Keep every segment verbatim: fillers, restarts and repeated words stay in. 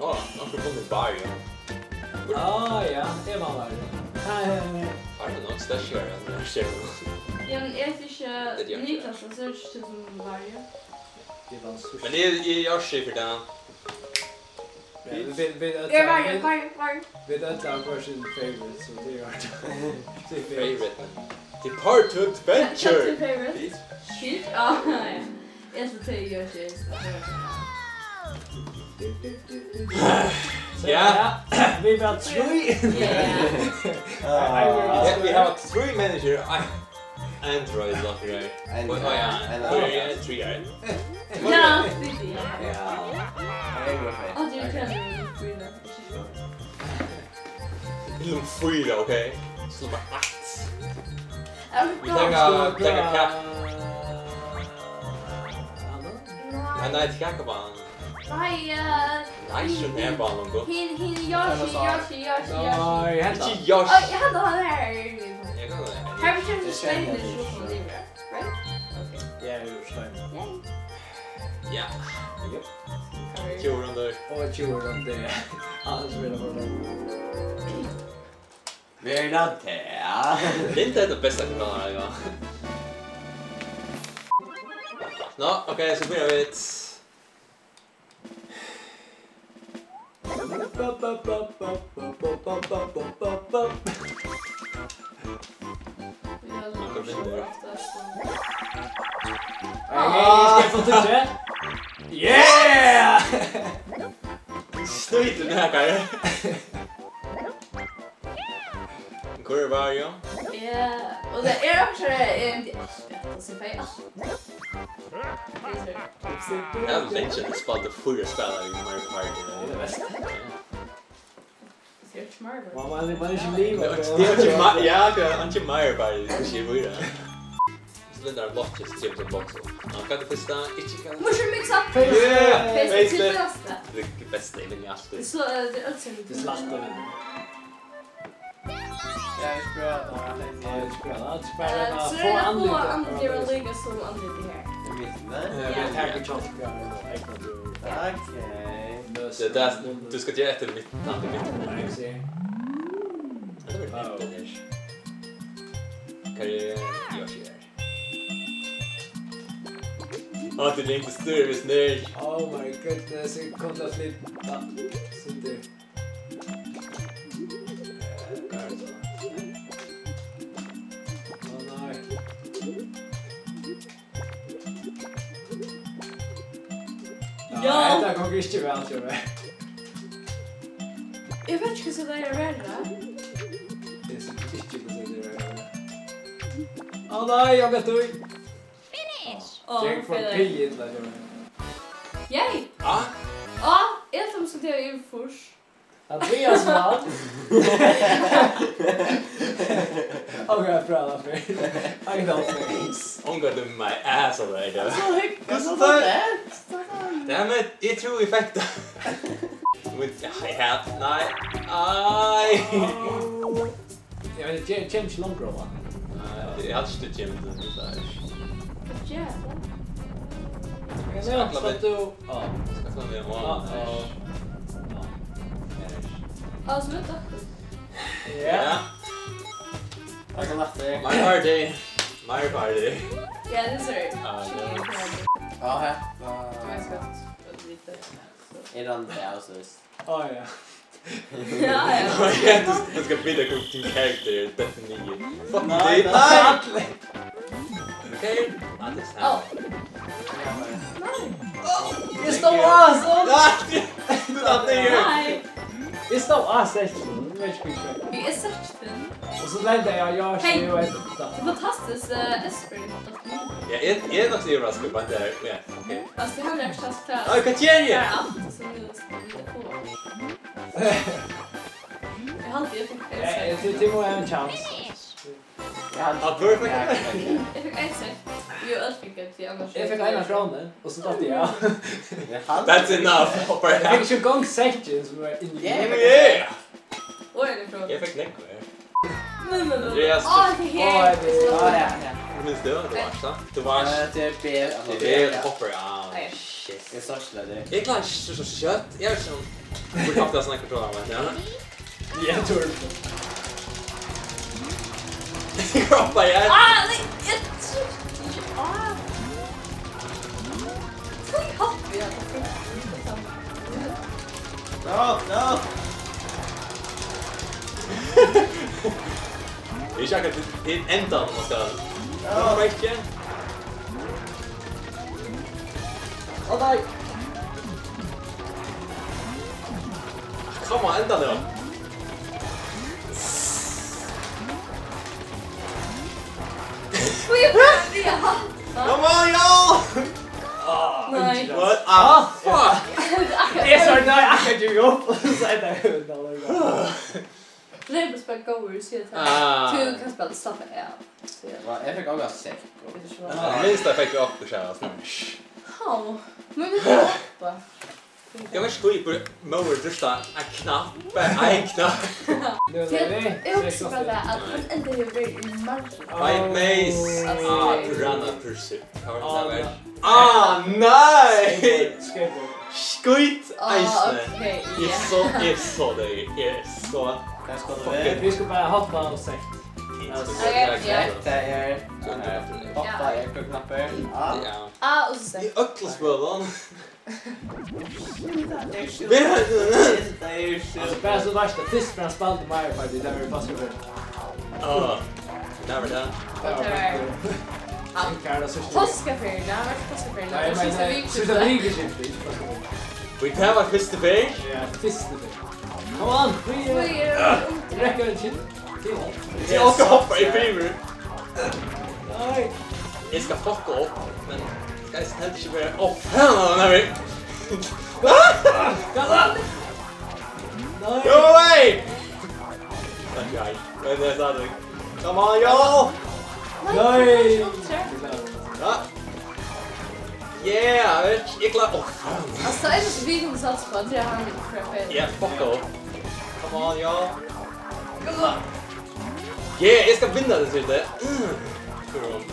Á, onkur funnu Mario. Á, ja, eg má Mario. Nei, nei, nei. Har er nokk sterkari enn eg sær nú. Ja, men er tað ikki Tað er Niklas, so er tað ikki sum Mario. Eg vann sushi. Men eg, eg eri ikki fyri tað. Ja, vit, vit, vit øll Eg hava, Mario, vit, Mario, Mario. Vit øll hava hvør sín favorite, so tað er tað er favorite. Favorite. Departed Venture! Captain Favorite. Peach? Peach? Á, ja. Eg skal til Yoshi. So, ja. Ja, vit hava trý. Ja. Ja, vit hava trý menniskju. Android, okay. Android. Á, ja. Android. Trý, ja. Ja, trý, ja. Ja. Android. Illum fýra, ok? So bara eitt. Vit taka, taka kak-, nei, nei, kakabanan. Nei, eh, nei, so er banan, go. Hin, hin, Yoshi, Yoshi, Yoshi, Yoshi. Nei, hetta. Ikki Yoshi. Oj, eg haldi, hann er her. Eg kann vera her. Her er steinur, so er right? Ok. Ja, eg er steinur. Yay. Ja. Jú. Tjúgu rundur. Og tjúgu rundur. Alles vil ha. Ver tað tað. Linda er tann besta til at, ja. Nå, ok, so byrja vit. Hey, skal eg fáa tíggju? Yeah! Snýtur nakar. Hvør er Mario? Ja, og tað er akkurát, eh, tað er alt, tað er alt. Eg havi leingi spælt fýra spæl í Mario Party. Tað er best. Tað er ikki Mario Party. Mann, mann, mann er ikki liva. Tað er ikki Ma-, ja, tað er ikki Mario Party, tað er ikki Mario. So lendar hann blokki, so kemur til boks. Ná, hvat er fyrsta? Ikki hvat? Mushroom mix up! Face. Yeah! Face, face til besta. Tað er besta, eg vinni altíð. So, eh, tað er øll sum Tað er slætt at vinna. Ja, eg spyr hana, eg spyr hana. Ja, eg spyr hana. Eh, so er tað at fáa andlitið líka sum andlitið her. Í midtuni? Ja. Ja, vit taka kjálk, ja, men egna tú. Ok. Møs. Tað er tað, tú skalt gera eftir mitt, tað er mitt. Nei, eg sær. Tað er mitt, tað her. Hvar er Yoshi her? Á, tú ringdi stúr við snøgg. Oh my goodness, eg kom til at flyta. Sundur. Á, nei. Ja. Nei, hetta gongur ikki væl hjá mær. Eg veit ikki, hvussu tað er at vera. Eg síggi ikki, hvussu tað er at vera. Á, nei, eg veit ikki. Finish! Á, gekk for pigg illa hjá mær. Yay! Ah? Á, eg ætlaði, skuldi eg yvir fýrs. Andreas vann. Okay, bra, bra. I know things. Ongantíð my ass over there. So hygg, hvussu tað er? Damn it, eg trúði eg fekk tað. Wait, ja, nei. Ai. Ja, men eg kem ikki longur á hann. Nei, eg haldi ikki, tú kemur til tað. Hvat ger tað? Eg skal klára meg. Á. Skal klára meg. Á, á. Á. Á, so vit aftur. Ja. Ja. Takk for aftur. Mario Party. Mario Party. Ja, tað er sorry. Á, ja. Á, her. Tú veist godt, at vit er. Er hann der, altså? Á, ja. Ja, ja. Tú, tú skalt byrja við tín karakter, definitivt. Fuck nei, nei. Okay, understand. Á. Nei. Eg stóð á, so. Nei, tú datt niður. Nei. Eg stóð á sekkin, nú veit eg ikki hví. Eg er sekkin. Og so lendi eg, ja, ja, hey, so eg veit. Tað er fantastiskt, eh, Esper. Ja, eg, eg er nokk so yvirraskað, men tað er, ja, okay. Altso, hann er ikki klar. Á, hvat ger eg? Klára alt, so nú skal vit fáa. Eg haldi, eg fekk ein sekt. Ja, tit, tit mugu hava ein chance. Ja, hann, á, hvør fekk ein? Eg fekk ein sekt. Jú, øll fingu, tí annars. Eg fekk eina krónu, og so datt eg av. Ja, hann. That's enough. Eg fekk ikki eingong sekkin, sum var inni. Yeah. Og eina krónu. Eg fekk nógv meir. Nei, nei, nei. Andreas, á, tað her. Á, ja, ja. Hvat minnist tú? Tú varst, sant? Tú varst, eh, tað er B, altso, tað er B, ja. Hopper, á, shit. Eg sá ikki tað. Eg klári ikki so, so skjótt. Eg er sånn. Burde haft det sånn kontroll av meg, ja. Ja, eg trúr. Kroppa, ja. Ah, nei, eg trúr ikki. Ah. Hví hoppi eg? No, no. Eg eri ikki akkurát til endan, um man skal. Ja. Hoppa ikki. Å nei! Come on, enda nú. Come on, y'all! Nei. What? Ah, fuck! Eg sá, nei, akkurát givið upp. So er tað. Rebus bara góður, sigur tað. Ah. Tú kanst bara slappa av, sigur. Ja, eg fekk ongan sekk. Vit eru so... Ah, minst eg fekk okkurt her, snart. Há, men vit eru uppi. Eg veit ikki, hví eg búði móður rústa ein knapp, bara ein knapp. Eg hugsi bara tað, at hann enntá hevur verið í Mark. Five maze. Ah, Piranha Pursuit. Hvat var tað? Ah, nei! Skateboard. Skít eisini. Ah, ok, ja. Eg sá, eg sá tað, eg sá. Vit skulu bara hoppa og sekk. Ok, ja. Sekk, tað er, eh, hoppa er knappur. Ja. Ja. Ah, og so sekk. Í øllum spølum. Tað er sjúkt. Tað er sjúkt. Altso, bara so veitst tað, fyrst og fremst spældi Mario Party, tað var í páskaferie. Á, tað var tað. Tað var páskaferie. Páskaferie, tað var ikki páskaferie. Nei, eg meini, síðsta vikuskifti, ikki páskaferie. Oj, tað var fyrstu ferð? Ja, fyrstu ferð. Come on, we, uh, rekker ikki. Eg skal hoppa í fríminuttum. Nei. Eg skal fucka upp, men skal helst helst ikki vera. Á, faen, hann er við. Nei. Go away! Nei, nei, nei, nei. Come on, y'all! Nei. Ja. Yeah, bitch. Eg klári. Á, faen. Altso, tað einasta vit kundu satsað uppá, tað er hann, Kraken. Yeah, fuck off. Come on, y'all. Good luck. Yeah, eg skal vinna tað, sigur tað. Mm.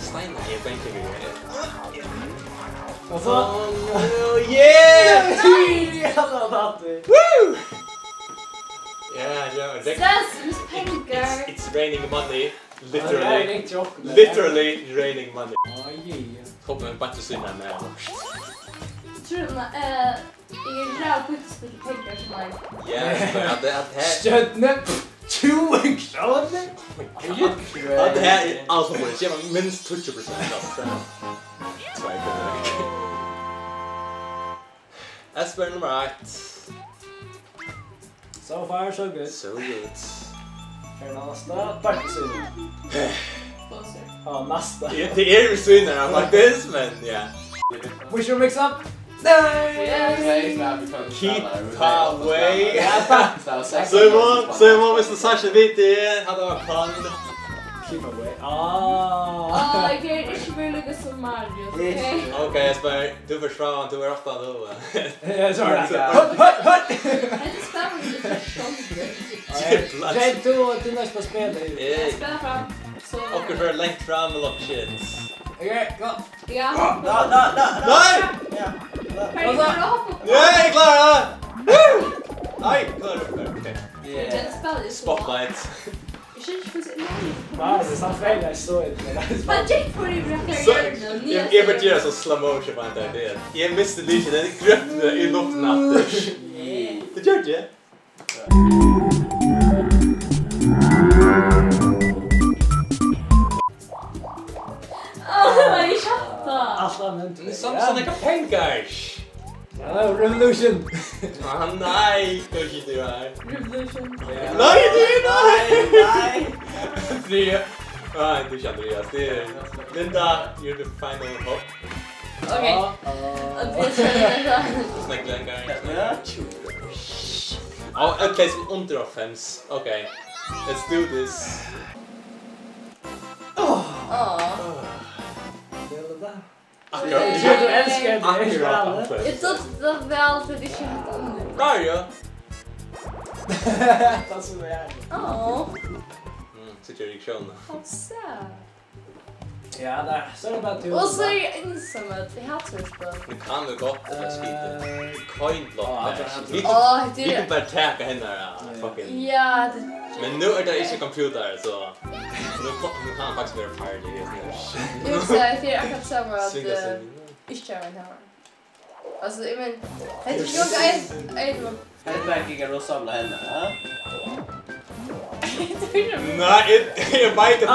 Steinar, eg er bangin við tað. Altso. Oh, no, yeah! Nei! Ja, tað var tað. Woo! Yeah, yeah, that... Stress, mist pengar. It's, it's raining money. Literally. Ja, tað er ikki okkum, tað. Literally raining money. Á, ja, ja. Tók meg bara til síðuna av mær. Trúr tú, eh, eg eri ræðuliga býtt at spilla pengar sum ein. Ja, at, at her... Stjørnu, tjúgu krónur? At her er alt for minst tíggju prosent av, so. Tveir krónur. Espen nummar eitt. So far, so good. So good. Her er næsta. Beintu síðuna. Á, næsta. Ja, tað er við síðuna, ja, faktiskt, men ja. Mushroom mix up. Nei! Yes. Keep away. Ja, takk. Simon, Simon, viss tú sært eitt video, hatta var fun. Keep away. Ah. Ah, eg eri ikki meir líka sum Mario, ok? Ok, eg spyr, tú fert fram, tú ert ofta, tú, eh. Ja, sorry. Høtt, høtt, høtt! Hetta er spennandi, tað er sjálvt. Jay, tú, tú næst á spæl, hey. Eg spæli fram, so... Okkurt fer langt fram, men langt shit. Ok, go. Ja. Nei, nei, nei, nei. Nei! Ja. Hvar er tað? Nei, eg klári tað. Woo! Nei, klári tað. Ok. Yeah. Spotlight. Eg skilji ikki, hvussu eg... Nei, tað er sant, feil, eg sá ikki, men... Hann gekk for yvir hetta hjørnið, eg, eg vil gera so slow motion på den der. Eg misti lykilin, eg greip tað í luftina aftur. Tað gjørdi eg. Áh, eg skjátti. Alt annað enn... Tað er samt sum nakar pengar. Ja, Revolution. Ah, nei, hvat er tað her? Revolution. Ja. Nei, tað er, nei, nei. Tað er, nei, tað er ikki Andreas, tað er Linda, you're the final hope. Ok. Ah, ah. Og tað er so... Snakk lengur. Ja. Á, ok, so undir hálvfems. Ok. Let's do this. Áh. Áh. Akkurát. Eg trúði, tú elskaði tað. Akkurát. Eg dugdi tað væl, so tað er ikki heilt annað. Nei, ja. Tað sum er. Áh. Mm, so ger eg sjón. How sad. Ja, der. Så er det bare til. Og så er jeg ensom, at jeg hater det spil. Du kan jo godt, at jeg skiter. Eh, Coin Block Åh, Bash. Han, han, Vi kunne, Åh, det vi er kunne bare takke henne der, Ja. fucking. Ja, det Men nu er det ikke computer, så nu, ko- nu kan han faktisk være farlig. Jeg vil sige, det er akkurat samme, at, Svinga eh, sig. Ikke er en hammer. Altså, jeg mener, han er jo ikke en, en, Hetta er ikki rosa bla henda, ha? Nei, eg, eg veit at Ah.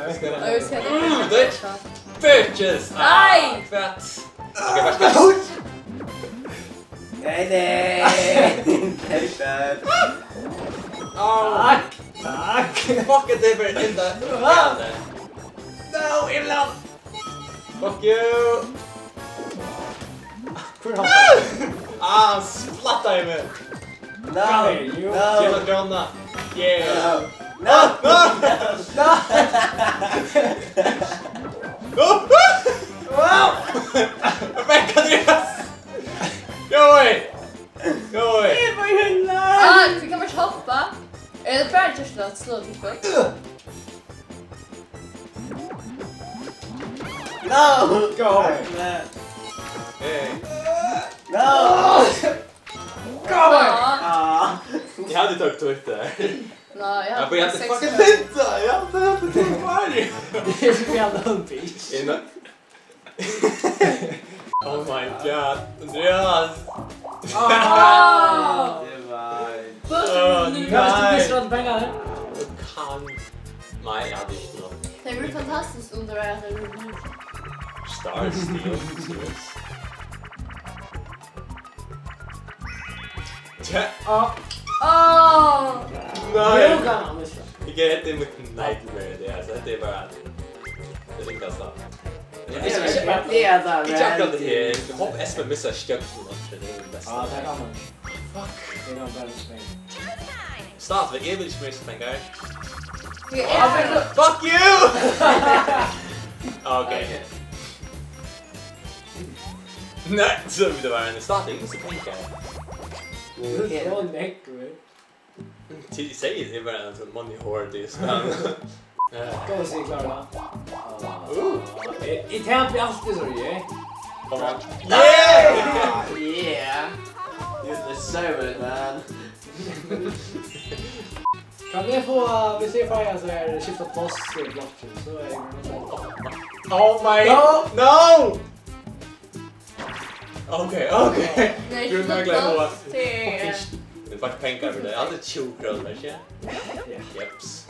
Eg skal Mm, det er bitches! Nei! Ah, hvat? Ok, vær så god. Nei, nei! Takk, takk. Au. Takk, takk. Fuck it, det er bare enda. Ah. No, illa. Fuck you! Hvør har Ah, splatta í meg! No! Kom igjen, jú. No! Tjena króna! Yeah! No! No! No! No! Wow! Vekk, Andreas! Go away! Go away! Ah, tú kann bara hoppa. Er tað bara just at slå til fólk? No! Go away. Hey. No! Go away. Ah. Ah. Eg hevði tøkt tøtt har. Nei, eg Ja, hevði men eg hevði seks fucking poeng. Henta! Eg hevði tøkt tøtt har. Eg skal spæla ein bitch. Inn. Oh my god, Andreas! Ah! Det var Åh, Hva hvis du nei. Mister alle pengene? Du kan. Nei, jeg hadde ikke noe. Det blir fantastisk om det er at det blir Star Steel, seriøst. Tja. Ah. Ah! Nei. Nå kan han miste. Ikke helt i mitt nightmare, det, altså. Det er bare det ringeste. Det er, det er, det er, det er, Ikke akkurat det her. Jeg håper Espen misser stjøkken, og det er det beste. Ja, det kan man. Fuck. Det kan man bare springe. Stadigvæk, jeg vil ikke miste penger. Ja. Fuck you! Ah, ok. Nei, så vil det være en stadig, ingen som tenker. Det er så lekkert. Til, sier det bare en sånn money hoard i spillet. Eh. Skal vi se, klar da. Uh. Eh, i temp i alt det, sorry, eh? Come on. Yeah! Yeah! You deserve it, man. Kan jeg få, uh, hvis jeg får, altså, skifte plass i blokken, så er jeg Oh my No! No! Ok, ok. Nei, Gud, nå er jeg glad for at det er Det er faktisk penger for det. Jeg hadde tjúgu krónur, ikke? Ja. Jeps.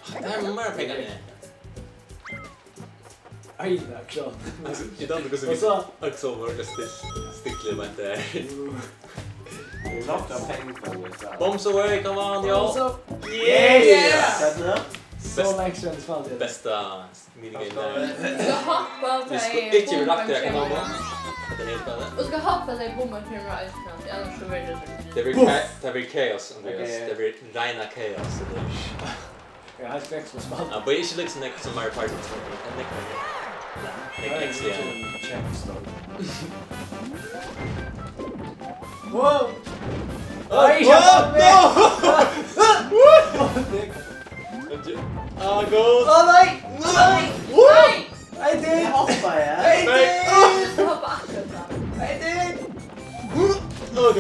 Det er mer penger enn jeg. Eina krónu. Jeg vet ikke hvordan Og så Axel var det stiklet med det. Klokka fem på U S A. Bombs away, come on, y'all. Bombs up. Yeah! Yeah! Best, So much sense, faen. Beste minigame der. Skal hoppa Hvis du ikke vil lagt det, jeg kan ha med. At det er helt ferdig. Og skal hoppa deg bomber til meg, annars så blir det Det blir Buff! Ka-, det blir kaos, Andreas. Ok. Det blir reina kaos, det der. Ja, jeg skal ikke spille. Ja, but ikke liksom Nick som Mario Party, så det er Nick. Nick, Nick, ja. Check, stop. Wow! Oi, wow, shut up, no! What? Ah, go! Å, nei! Nei! Nei! Nei! I did! Jeg hoppa, ja. I Nei. did! Du hoppa akkurat da. I did! Ok.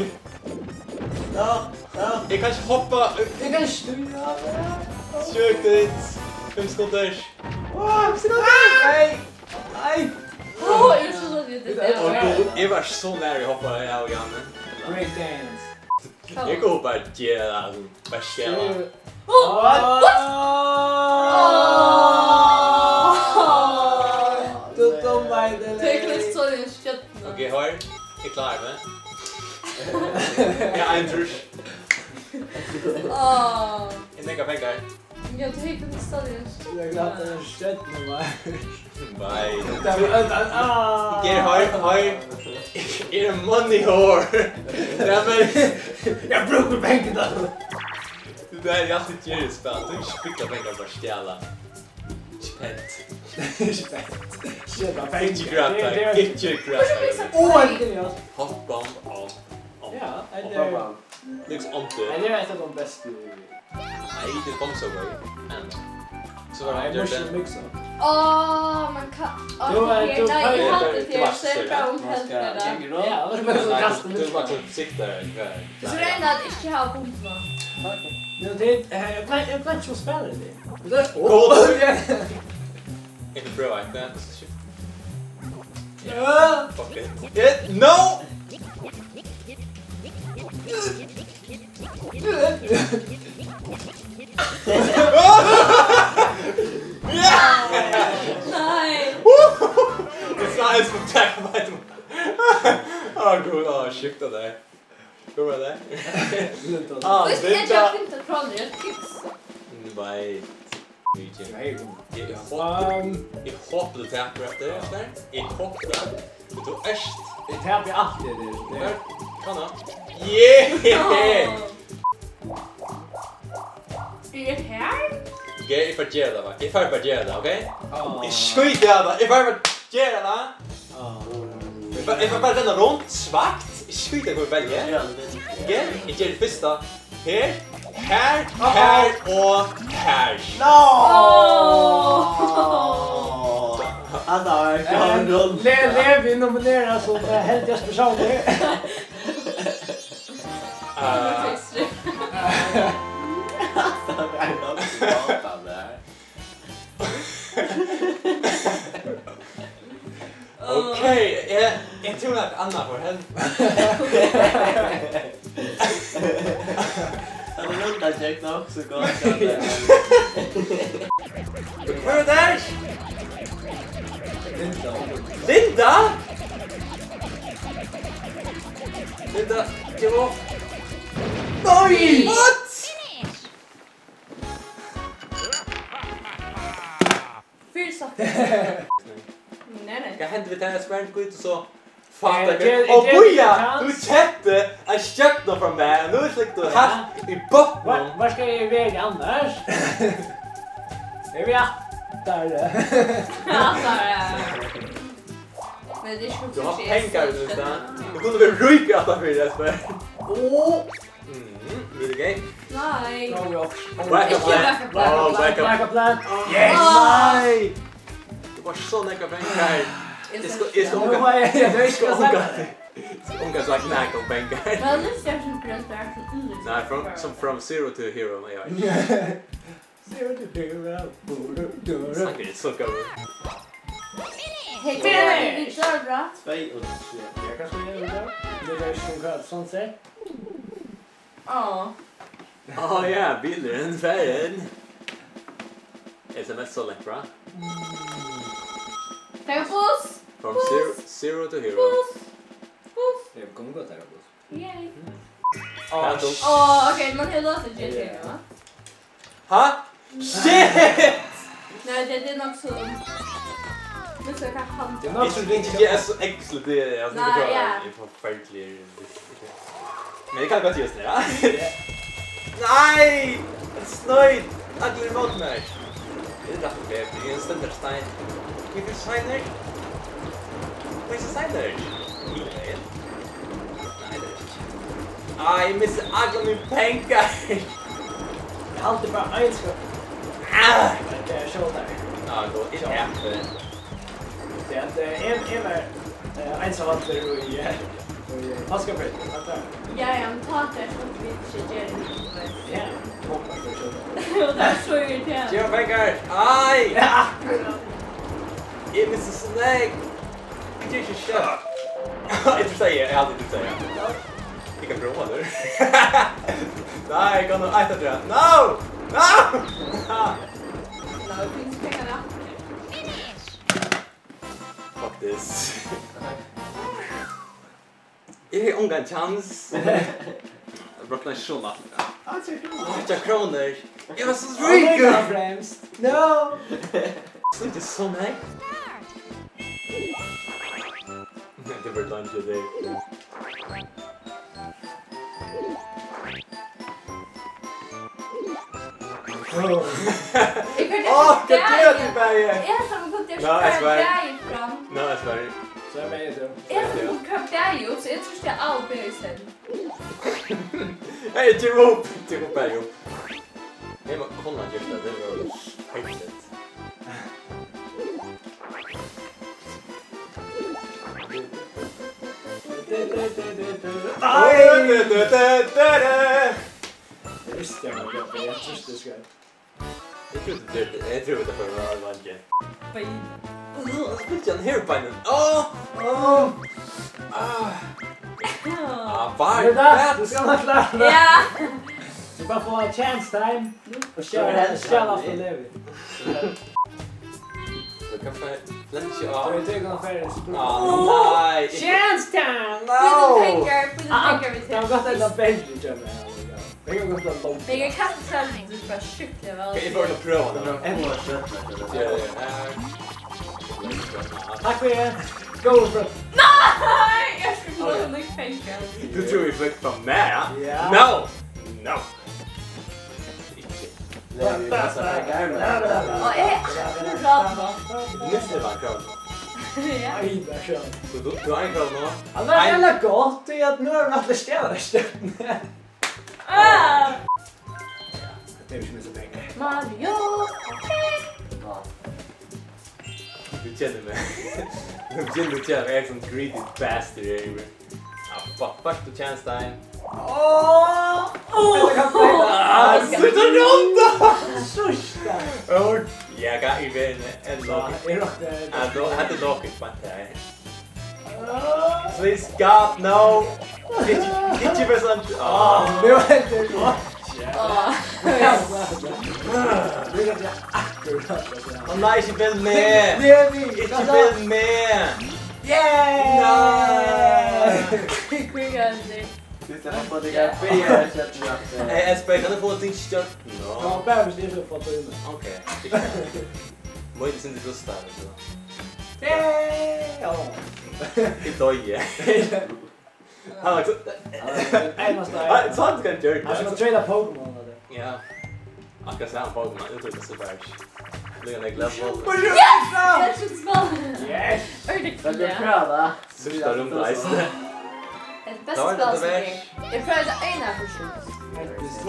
Ja, ja. Jeg kan ikke hoppe. Jeg kan ikke styre. Søk dit. Fem sekunder. Åh, fem sekunder. Nei! Nei! Åh, jeg er så sånn, det er Å, Gud, jeg var så nær å hoppe av, Janne. Breakdance. Jeg går bare til, um, Bastia. Åh, what? Åh! Du dømmer det. Tey kunnu ikki tola eina stjørnu. Ok, her. Eg klári meg. Eg eri ein trýss. Áh. Eg leggi pengar. Ja, tey kunnu ikki tola eina stjørnu. Eg klári meg stjørnu, maður. Nei. Tað var, ah. Ger, her, her. Eg eri money whore. Tað er bara Eg brúki pengarnar. Tað er tað eg altíð geri í spæli. Tú ikki spilla pengar, bara stjala. Ikki pent. Ikki pent. Stjala pengar. Ikki grata, ikki grata. Ó, ein million. Hop bomb, bomb, bomb. Ja, ein million. Looks on to it. Nei, tað er eitt av teimum bestu. Nei, tað er Bumps Away. Men so var Nei, tað Mushroom Mix-up. Áh, man kann, áh, Tú, eh, her, tú nei, eg peilar. Haldi, Tú tað er var so bara um Man skal helvina. Ganga í rond. Ja, og so bara so Nei, kasta tú, tú var mikið. So siktar, hva er? So reyna at ikki hava bumbu. Ok. Nú, tað er, eh, eg glem-, eg glem ikki at spæla tað. Góð. Eg prøvi eitt, ja. Ja. Fuck it. It, no! Ja! Nei. It's not as spectacular. Åh, gud, åh, sjukt av tær. Hvør var tað? Ah, Fyrst er Linda. Tað fimtan krónur, eg kips. Nei. Mikið. Nei, Eg, eg, um, hopi, eg hopi, tú tapir eftir, eftir. Eg hopi, at tú ert Eg tapi altíð, tað er Hvar? Kann hann? Yeah! Áh. Er eg her? Ok, eg fari at gera tað, va? Eg fari bara at gera tað, ok? Áh. Eg skíti á tað, eg fari bara at gera tað. Áh. Eg fari, eg fari bara at renna runt, svart. Eg skíti á hvat eg velji. Ok, eg geri tað fyrsta. Her, her, her og her. No! Áh. Hann er Eh, gamal. Le-, Levi nominerar sum, eh, heldigast persónur. Eh. Hann er nokk so gott, hann der. Ok, eg, eg trúði, at Anna fór hen. Hann er rundan gekk nokk so gott, hann der. Hvør er tað? Linda? Linda? Linda, gev upp. Nei! What? Fyri satan. Nei, nei. Hvat hendi við tær, spurdi Gud, og so Eh, fattaði eg, Gud. Eg, Ó, eg, bíða, eg, tú keypti ein stjørnu frá mær, og nú liggur tú Ja. Heilt í botninum. Hvar, hvar skal eg vera annars? Eg vil aftur. Aftur, ja. Men tað er ikki Tú hevur pengar, tú veist tað. Tú kundi verið ríkur aftan fyri, Jesper. Ó. Mhm, mini game. Nei. Wake up plan. Ikki wake up plan. Ó, wake up. Wake up plan. Yes. Nei. Tú fært so nógvar pengar. Eg skal, eg skal Nú var eg, eg skal ongan, eg skal ongan sagt nakað um pengar. Men hann er sum grønt, tað er sum yndlings- Nei, from, sum from zero to hero, nei, ja. Zero to hero. Sangurin er so góður. Hey, Finish! Vit klára bra. Tvey og sjey. Ja, kanska eg geri tað. Vit eru ikki sum hvat, sunset? Áh. Áh, ja, bilurin farin. S M S so langt frá. Taka puls. From zero, Puls. Zero to hero. Puls. Puls. Eg kann gott taka puls. Yay. Áh, Battle. Áh, ok, man hevur lov at gera tað, va? Ha? Shit! Nei, tað, tað er nokk so. Nú skal eg taka hann. Tað er nokk so Eg trúði ikki, eg er so eggslið, tað er, altso, Nei, tað ja. Er forferdelig. Men eg kann gott gera tað, ja. Ja. Nei! Ein snøyt! Allir ímóti mær. Eg rætti meg, eg eri ein stendur stein. Hví ert tú seinur? Hví ert tú seinur? Hinvegin. Nei, tað er ikki. Á, eg missi allar mínar pengar. Eg haldi bara ein skot. Ah! Tað er skjótari. Á, tú ert Skjót. Eftir. Tað er at, eh, ein, ein var, eh, einsamallur í, eh, í páskafrítíð, hatta. Ja, ja, men tá er skjótt, vit ikki gera nokk, tú veist. Ja, hoppa so skjótt. Og tað er so irriterandi. Gev pengar! Ai! Ja, akkurát. Eg missi so nógv. Eg geri ikki skjótt. Eg trúgvi, eg haldi, tú sigur. Ja. Eg kann prøva, tú. Nei, eg kann eitt afturat. No! No! Nei, eg fekk ikki pengar aftur. Fuck this. Eg hevði ongan chance. Brúkti so nógv. Átjan krónur. Átjan krónur. Eg var so ríkur. Omega Frames. No. Slítur so nógv. Nei, tað var langt, tað. Eg fekk Áh, hvat gera tit bæði? Eg helt, at man kundi Nei, eg svari. Greiði fram. Nei, eg svari. So Tað megi tú. Eg fekk bara bæði upp, so eg trýsti á og B í staðin. Hey, tú upp, tú upp, bæði upp. Eg má kunna gjørt tað, tað var heilt. Eg visti at hann gjørdi tað, eg trýsti skjótt. Eg trúði, eg trúði, tað fór at vera ein vangi. Bein. Spilti hann her beinini? Åh! Åh! Ah! Ah, bara... Vet du, du skal nok klára tað. Ja. Du bara fáa chance time. Og stjala, stjala alt frá Levi. So kann fara, let's go. So eg tekur hann fyri spurt. Ah, nei. Chance time! No! Bíða pengar, bíða pengar við tær. Tað var gott at enda Benji gjørdi tað. Tað var gott at landa. Eg kann ikki tala, tú bara sjúkliga væl. Eg fór at prøva tað. Eg má skjóta meg til tað. Ja, ja, ja. Takk fyri. Go for it. Nei! Eg skuldi fáa líka nógv pengar. Tú trúði, eg fekk frá mær, ja? Ja. No! No! Ikki. Nei, vit passa bara garmar. Og eg er akkurát nå. Misti bara krónu. Ja. Eina krónu. Tú, tú, tú har ein krónu nú? Ja, tað er ein jævla gott, tí at nú er hon allir stjórnarstjórn. Ah! Tað er ikki missa pengar. Mario. Tú kennir meg. Tú kennir meg, eg eri ein greedy bastard her. Ah, fuck, fuck, tú kennir stein. Åh! Åh! Ah, sluta runda! Síðsta. Ja, eg eri við. Ja, eg rokni. Ah, tú, hetta er nokk, fuck tað. Please, God, no! Ikki, ikki við sånt. Ah, nú er tað gott. Ah. Nú er tað akkurát. Ó nei, ikki vel meg! Levi, ikki vel meg! Yay! Nei! Hví kann eg? Tú ert at fáa teg at byrja at seta meg aftur. Hey, Espen, kann eg fáa tín stjørnu? Nå, bara hvis eg skal fáa tína. Ok. Mín er sindur rustað, so. Yay! Ó. Eg doyði. Hann var so... Hann var ein av steini. Nei, sånn skal hann gjøre. Hann skal trade Pokémon, var tað? Ja. Akkurát sama Pokémon, eg trúði tað var... Líka nógv level. Yes! Yes! Yes! Yes! Tað er bra, da. Síðsta runda eisini. Tað er besta spæl sum er. Eg prøvdi tað eina ferð. Ó,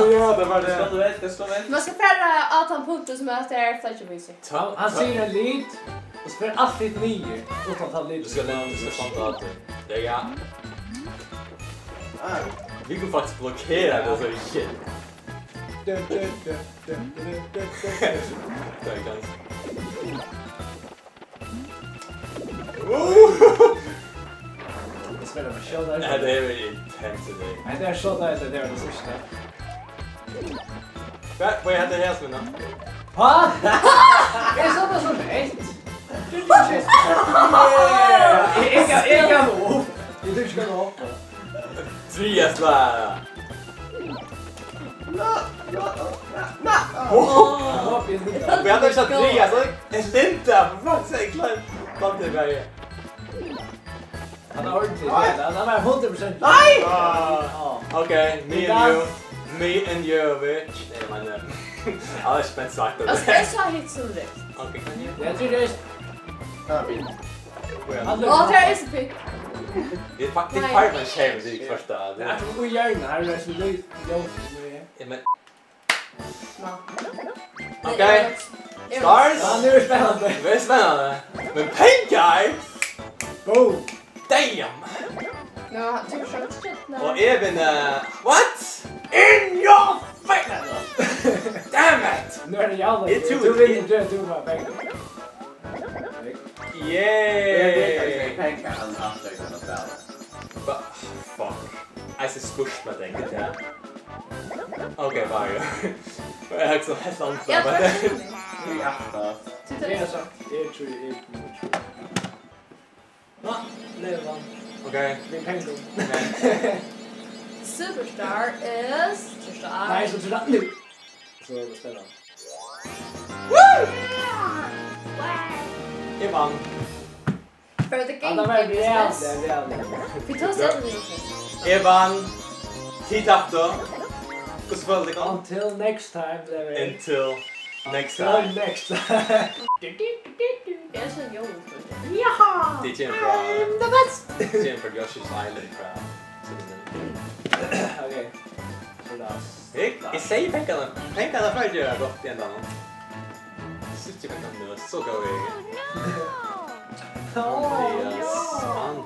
ja, tað var tað. Hvat skal tú velja? Hvat skal tú velja? Man skal fara á tann punktin sum er eftir Fletcher Music. Hann, hann sigur ein lit, og so fer alt hitt niður, uttan tann lit. Tú skal, tú skal fanta aftur. Ja, ja. Ah. Vit kunnu faktiskt blokkera tað, so ikki. Dun, dun, dun, dun. Tað er gans. Eg spæli við sjálv. Ja, tað er very intense í dag. Nei, tað er so deiligt, tað er tað síðsta. Hvat? Hvat er tað her, Svinna? Ha? Eg sá tað so rætt. Eg, eg gav, eg gav upp. Eg trúði ikki, tað var oppe. Triðja slag. Hvat er tað, triðja, so? Eg stindi, for fuck's sake, klar. Kom til meg. Hann er ordentligt. Nei! Hann, hann er hundrað prosent. Nei! Ah, ok, me and you. Me and you, bitch. Nei, men, eh, hann er spent sagt. Altso, eg sá hitt sum rætt. Ok, kann eg? Ja, tað er rætt. Ja, fint. Á, tað er so fint. Tað er fak-, tað er... Nei. Farvan kemur, tað er ikki først, tað er... Tað er í hjørnuni, her er so ljóst, ljóst, sum er. Ja, men... Ná. Ok. Nei, eg veit. Stars. Ja, nú er spennandi. Tað er spennandi. Men pengar! Boom. Damn! Nú, tú skalt skjóta. Og eg vinni, what? In your face! Damn it! Nú er tað jævligt. Eg trúði... Tú vinnur, tú, tú fært pengar. Yay! Eg veit ikki, hvat pengar hann hatar at spæla. Ba-, fuck. Eg skal skurka meg, tenker jeg. Ok, bare. Jeg har ikke så helt annet. Ja, men det er... Tað er sant. Eg trúði, eg trúði. Nå, Levi vann. Ok. Við pengum. Ok. Superstar is... Superstar. Nei, so trúði hann nú. So er tað spennandi. Woo! Wow. Eg vann. For the game. Ja, tað var ræðuliga, ræðuliga. Vit tosa um tað. Eg vann. Tit taptu. Hvussu følir tykkum? Until next time, Levi. Until. Next Well, time. Next. Det er sådan en jordbrugsfrø. Jaha! Det er til en fra, I'm the best! til en fra Yoshi's Island fra. Okay. So that's Hey, eg sigi pengarnar. Pengarnar fara at gera gott í endanum. Síggja hvat hann er so góður í. Oh, Yes. ja. Hann